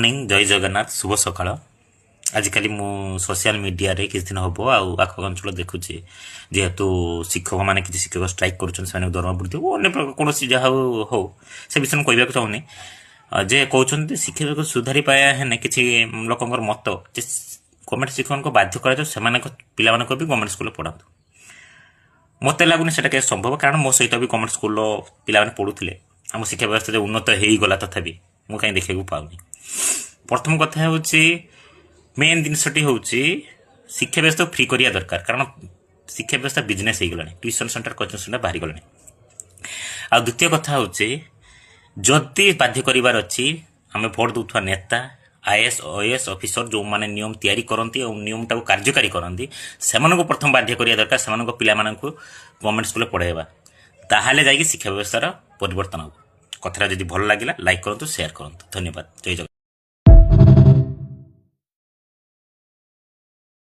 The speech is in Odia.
ମର୍ଣ୍ଣିଂ, ଜୟ ଜଗନ୍ନାଥ, ଶୁଭ ସକାଳ। ଆଜିକାଲି ମୁଁ ସୋସିଆଲ ମିଡ଼ିଆରେ କିଛି ଦିନ ହେବ ଆଉ ଆଖପାଖ ଅଞ୍ଚଳ ଦେଖୁଛି, ଯେହେତୁ ଶିକ୍ଷକମାନେ, କିଛି ଶିକ୍ଷକ ଷ୍ଟ୍ରାଇକ୍ କରୁଛନ୍ତି, ସେମାନଙ୍କୁ ଦରମା ବୃଦ୍ଧି ହଉ, ଅନ୍ୟ ପ୍ରକାର କୌଣସି ଯାହା ହଉ ହଉ, ସେ ବିଷୟରେ ମୁଁ କହିବାକୁ ଚାହୁଁନି। ଯେ କହୁଛନ୍ତି ଶିକ୍ଷକକୁ ସୁଧାରି ପାଇବା ହେଲେ, କିଛି ଲୋକଙ୍କର ମତ ଯେ ଗଭର୍ଣ୍ଣମେଣ୍ଟ ଶିକ୍ଷକଙ୍କୁ ବାଧ୍ୟ କରାଯାଉ, ସେମାନଙ୍କ ପିଲାମାନଙ୍କୁ ବି ଗଭର୍ଣ୍ଣମେଣ୍ଟ ସ୍କୁଲରେ ପଢ଼ାନ୍ତୁ। ମୋତେ ଲାଗୁନି ସେଇଟା କେବେ ସମ୍ଭବ, କାରଣ ମୋ ସହିତ ବି ଗଭର୍ଣ୍ଣମେଣ୍ଟ ସ୍କୁଲର ପିଲାମାନେ ପଢ଼ୁଥିଲେ। ଆମ ଶିକ୍ଷା ବ୍ୟବସ୍ଥା ଯେ ଉନ୍ନତ ହେଇଗଲା, ତଥାପି ମୁଁ କାହିଁ ଦେଖିବାକୁ ପାଉନି। ପ୍ରଥମ କଥା ହେଉଛି, ମେନ୍ ଜିନିଷଟି ହେଉଛି ଶିକ୍ଷା ବ୍ୟବସ୍ଥାକୁ ଫ୍ରି କରିବା ଦରକାର, କାରଣ ଶିକ୍ଷା ବ୍ୟବସ୍ଥା ବିଜନେସ୍ ହେଇଗଲାଣି, ଟ୍ୟୁସନ୍ ସେଣ୍ଟର, କୋଚିଂ ସେଣ୍ଟର ବାହାରିଗଲାଣି। ଆଉ ଦ୍ୱିତୀୟ କଥା ହେଉଛି, ଯଦି ବାଧ୍ୟ କରିବାର ଅଛି, ଆମେ ଭୋଟ ଦେଉଥିବା ନେତା, ଆଇଏଏସ୍, ଓଏଏସ୍ ଅଫିସର, ଯେଉଁମାନେ ନିୟମ ତିଆରି କରନ୍ତି ଆଉ ନିୟମଟାକୁ କାର୍ଯ୍ୟକାରୀ କରନ୍ତି, ସେମାନଙ୍କୁ ପ୍ରଥମ ବାଧ୍ୟ କରିବା ଦରକାର ସେମାନଙ୍କ ପିଲାମାନଙ୍କୁ ଗଭର୍ଣ୍ଣମେଣ୍ଟ ସ୍କୁଲରେ ପଢ଼ାଇବା। ତାହେଲେ ଯାଇକି ଶିକ୍ଷା ବ୍ୟବସ୍ଥାର ପରିବର୍ତ୍ତନ ହେବ। କଥାଟା ଯଦି ଭଲ ଲାଗିଲା, ଲାଇକ୍ କରନ୍ତୁ, ସେୟାର କରନ୍ତୁ। ଧନ୍ୟବାଦ, ଜୟ ଜଗନ୍ନାଥ।